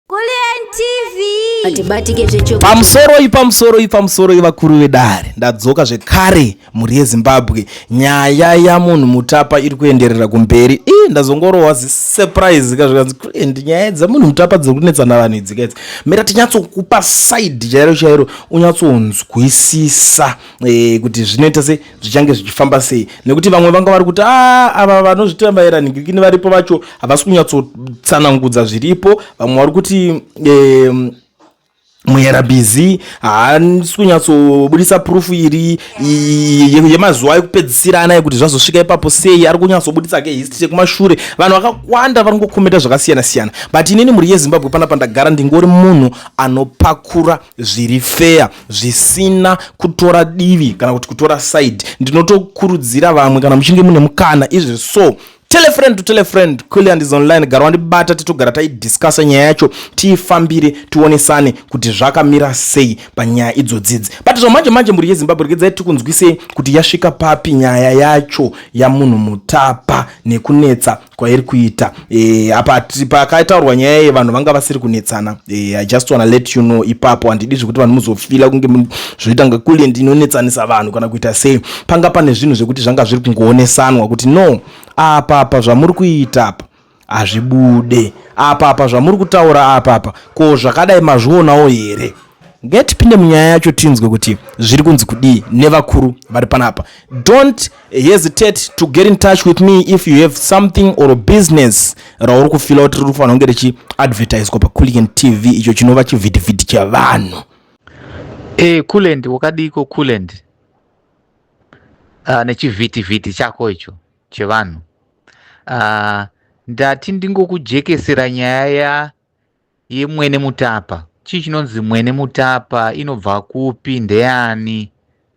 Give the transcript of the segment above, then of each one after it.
Kulliant TV. Atibatike zvechokwadi. Pamusoroi, pamusoroi, pamusoroi, vakuru vedare. Ndadzoka zvekare, mhuri yeZimbabwe. Nyaya yaMunhu Mutapa iri kuenderera kumberi. Ii, ndazongorohwa zisurprise ka, zvikanzi, "Kulliant, nyaya dzaMunhu Mutapa dziri kunetsana vanhu idzi kaidzi. Mira tinyatsokupa side chairo chairo, unyatsonzwisisa kuti zvinoita sei, zvichange zvichifamba sei, nekuti vamwe vanga vari kuti a ava vanozvitambaira ningirikini varipo vacho havasi kunyatsotsanangudza zviripo. Vamwe vari kuti Muyera Busy haasi kunyatsobudisa proof iri yemazuva ekupedzisira anaya, kuti zvazosvika ipapo sei. Ari kunyatsobudisa ke history yekumashure. Vanhu vakawanda vari kungokomenta zvakasiyana siyana, but inini, mhuri yeZimbabwe, panapa ndagara ndingori munhu anopakura zviri fair, zvisina kutora divi kana kuti kutora side. Ndinotokurudzira vamwe, kana muchinge mune mukana izvi, so tell a friend to tell a friend. Kulliant is online. Gara wandibata, titogara taidiscussa nyaya yacho, tiifambire, tionesane kuti zvakamira sei panyaya idzodzidzi. But zvamanje manje, mhuri yeZimbabwe, regedzai tikunzwisei kuti yasvika papi nyaya yacho yaMunhu Mutapa nekunetsa kwairi kuita. Apa pakataurwa nyaya iyi, vanhu vanga vasiri kunetsana. I just wanna let you know ipapo. Handidi zvekuti vanhu muzofeela kunge zvoita kunge Kulliant inonetsanisa vanhu kana kuita sei. Panga pane zvinhu zvekuti zvanga zviri kungoonesanwa kuti no, apa apa zvamuri kuita apa hazvibude, apa apa zvamuri kutaura apa apa, ko zvakadai mazvionawo here? Ngatipinde munyaya yacho, tinzwe kuti zviri kunzi kudii nevakuru vari panapa. Don't hesitate to get in touch with me if you have something or a business rauri kufeela kuti riri kufanira kunge richiadvertiswa paCullian TV, icho chinova chivhitivhiti chavanhu. Kulliant, wakadiko Kulliant? Nechivhitivhiti chako icho chevanhu. Ndati ndingokujekesera nyaya yemwene Mutapa. Chii chinonzi Mwene Mutapa? Inobva kupi? Ndeyani?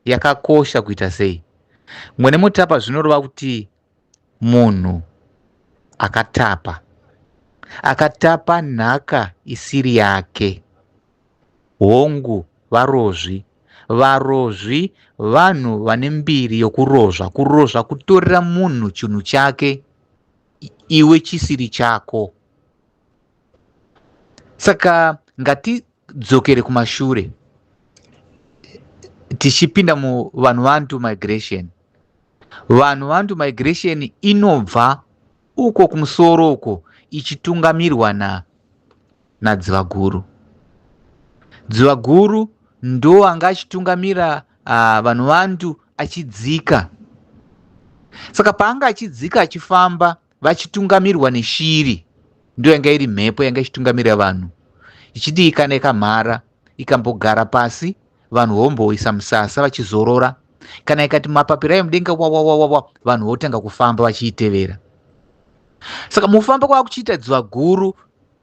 Yakakosha kuita sei? Mwene Mutapa zvinoreva kuti munhu akatapa, akatapa nhaka isiri yake. Hongu, varozvi, varozvi vanhu vane mbiri yokurozva. Kurozva kutorera munhu chinhu chake iwe chisiri chako. Saka ngatidzokere kumashure, tichipinda muvanhu vantu migration. Vanhu vantu migration inobva uko kumusoro uko, ichitungamirwa naDziva Guru. Dziva Guru ndo anga achitungamira vanhu vantu achidzika. Saka paanga achidzika, achifamba vachitungamirwa neshiri, ndo yanga iri mhepo yanga ichitungamirira vanhu, ichiti kana ikamhara, ikambogara pasi, vanhu vomboisa musasa vachizorora. Kana ikati mapapiro ayo mudenga wawawawawa, vanhu votanga kufamba vachiitevera. Saka mufamba kwava kuchiita Dziva Guru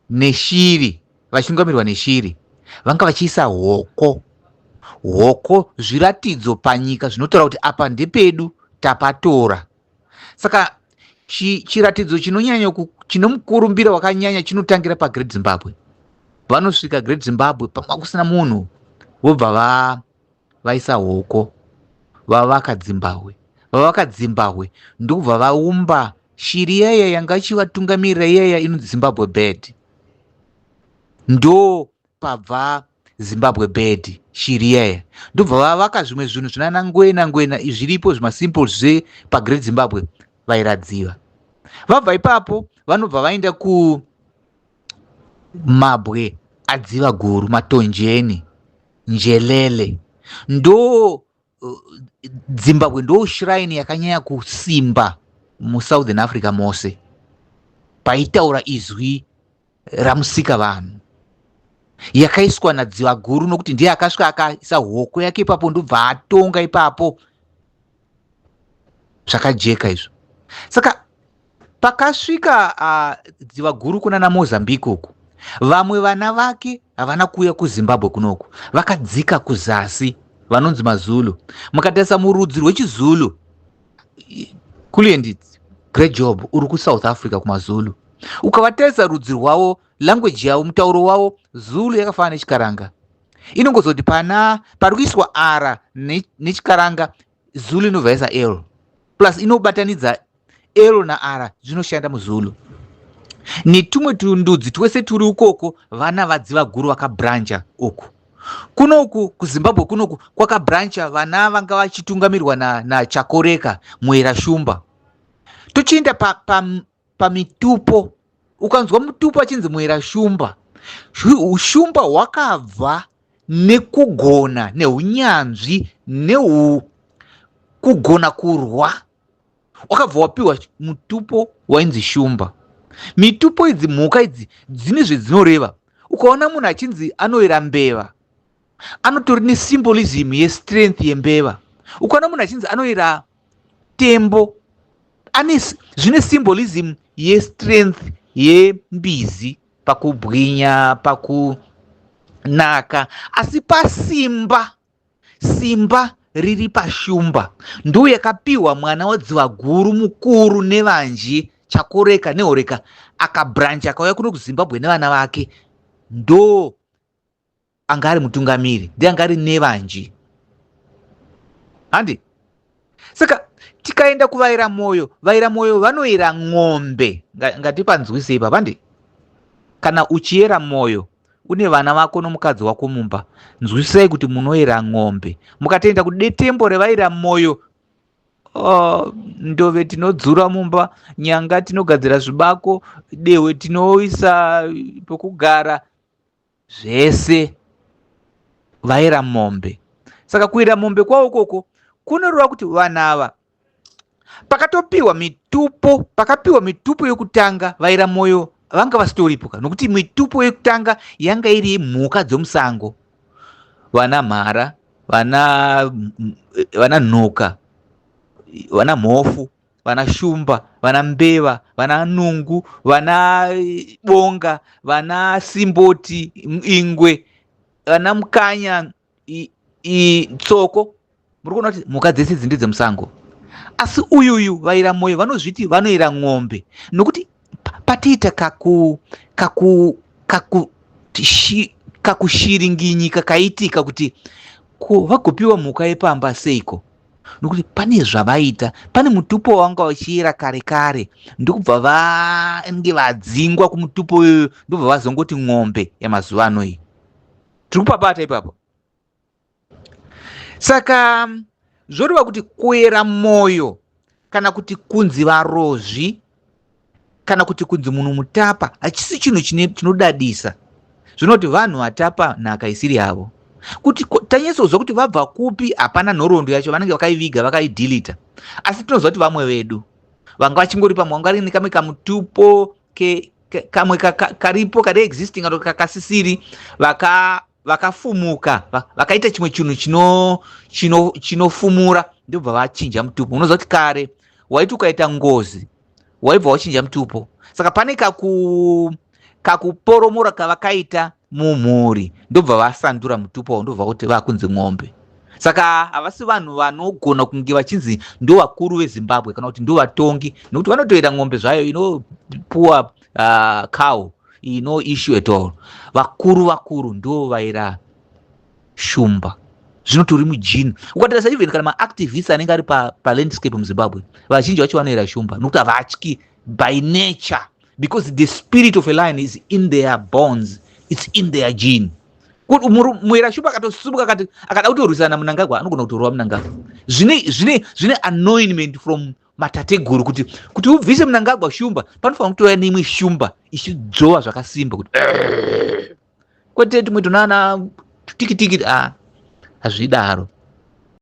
neshiri, vachitungamirwa neshiri, vanga vachiisa hoko. Hoko zviratidzo panyika zvinotaura kuti apa ndepedu, tapatora. Saka chiratidzo chinonyanya chinomukurumbira wakanyanya chinotangira paGreat Zimbabwe. Vanosvika Great Zimbabwe pamwe kusina munhu, vobva vaisa hoko, vavaka dzimbahwe. Vavaka dzimbahwe, ndokubva vaumba shiri iyaya yanga ichivatungamirira, iyaya inonzi Zimbabwe bird. Ndo pabva Zimbabwe bird, shiri iyaya. Ndobva vavaka zvimwe zvinhu zvinana ngwena ngwena zviripo, zvimasimple zvepaGreat Zimbabwe vairadziva. Vabva ipapo, vanobva vaenda kumabwe aDziva Guru, Matonjeni, Njelele. Ndo Zimbabwe ndo shrine yakanyanya kusimba muSouthern Africa mose, paitaura izwi raMusika vanhu, yakaiswa naDziva Guru, nokuti ndiye akasvika akaisa hoko yake ipapo, ndobva atonga ipapo. Zvakajeka izvo. Saka pakasvika Dziva Guru kuna naMozambique uku, vamwe vana vake havana kuuya kuZimbabwe kunoku, vakadzika kuzasi, vanonzi maZulu. Mukatarisa murudzi rwechiZulu, Kulliant, great job, uri kuSouth Africa kumaZulu, ukavatarisa rudzi rwavo, language yavo, mutauro wavo, Zulu yakafanana nechiKaranga. Inongozoti pana pari kuiswa r nechiKaranga, Zulu inobva yaisa l, plus inobatanidza l na r, zvinoshanda muZulu. Netumwe tundudzi twese turi ukoko, vana vadziva guru vakabrancha uku. Kunoku kuZimbabwe kunoku kwakabrancha vana vanga vachitungamirwa naChakoreka, na Muera Shumba. Tochienda pamitupo pa, pa ukanzwa mutupo achinzi Muera Shumba, ushumba hwakabva nekugona neunyanzvi neukugona kurwa, wakabva wapiwa mutupo wainzi Shumba. Mitupo idzi, mhuka idzi dzine zvedzinoreva. Ukaona munhu achinzi anoyera mbeva, anotori nesymbolism yestrength yembeva. Ukaona munhu achinzi anoyera tembo, ane zvine symbolism yestrength yembizi, pakubwinya, pakunaka. Asi pasimba, simba riri pashumba, ndo yakapiwa mwana wadziva guru mukuru nevanji Chakoreka Nehoreka, akabrancha akauya kuno kuZimbabwe nevana vake. Ndo anga ari mutungamiri, ndiye anga ari nevanji, handi? Saka tikaenda kuvaira mwoyo, vaira mwoyo vanoyera ng'ombe. Ngatipanzwisei ipapo, handi? Kana uchiyera mwoyo une vana vako nomukadzi wako mumba, nzwisai kuti munoyera ng'ombe. Mukatoenda kudetembo revaira mwoyo, oh, ndove tinodzura mumba, nyanga tinogadzira zvibako, dehwe tinoisa pokugara, zvese vaira mombe. Saka kuira mombe kwavo ukoko kunoreva kuti vanhu ava pakatopiwa mitupo, pakapiwa mitupo yokutanga, vaira mwoyo vanga vasitoripo ka, nokuti mitupo yekutanga yanga iri mhuka dzomusango, vana mhara, vana vana nhuka, vana mhofu, vana shumba, vana mbeva, vana nungu, vana bonga, vana simboti, ingwe, vana mukanya, tsoko. Muri kuona kuti mhuka dzese idzi ndedzemusango. Asi uyuyu vaira mwoyo vanozviti vanoira ng'ombe, nokuti patiita kaku kaku kaku kakushiringinyika kaitika kuti ko vagopiwa mhuka yepamba seiko, nokuti pane zvavaita, pane mutupo wavanga vachiyera kare kare, ndokubva vange vadzingwa kumutupo iyoyo, ndobva vazongoti ng'ombe yamazuva ano iyi. Tiri kupabata ipapo. Saka zvoreva kuti kuera mwoyo kana kuti kunzi varozvi kana kuti kunzi munhu mutapa hachisi chinhu chinodadisa. Zvinoti vanhu vatapa nhaka isiri yavo, kuti tanyatsozwa kuti vabva kupi, hapana nhoroondo yacho, vanenge vakaiviga, vakaidhilita. Asi tinoziva kuti vamwe vedu vanga vachingori pamwe vanga vari nekamwe kamutupo kamwe karipo kari existing kana kakasisiri, vakafumuka, vakaita chimwe chinhu chinofumura, ndobva vachinja mutupo. Unoziva kuti kare waiti ukaita ngozi waibva wachinja mutupo. Saka pane kakuporomora kavakaita mumhuri, ndobva vasandura mutupo, ndobva kuti vakunzi ng'ombe. Saka havasi vanhu vanogona kunge vachinzi ndo vakuru veZimbabwe kana kuti ndo vatongi, nokuti vanotoita ng'ombe zvayo inopuwa cow, no issue at all. Vakuru vakuru ndo vaira shumba, zvinotori mugene. Ukatarisa even kana maactivists anenge ari palandscape pa muZimbabwe, vazhinji vacho vanoera shumba, nokuti havatyi by nature, because the spirit of a lion is in their bones, it's in their gene. Muera shumba akatosimuka akati akada kutorwisana naMunangagwa, anogona kutorova Munangagwa. Zvine anointment from matateguru kuti ubvise Munangagwa shumba, panofanira kutouya neimwe shumba ichidzvova zvakasimba, kuti kwete tumwe tunana tikitiki. A, hazvidaro.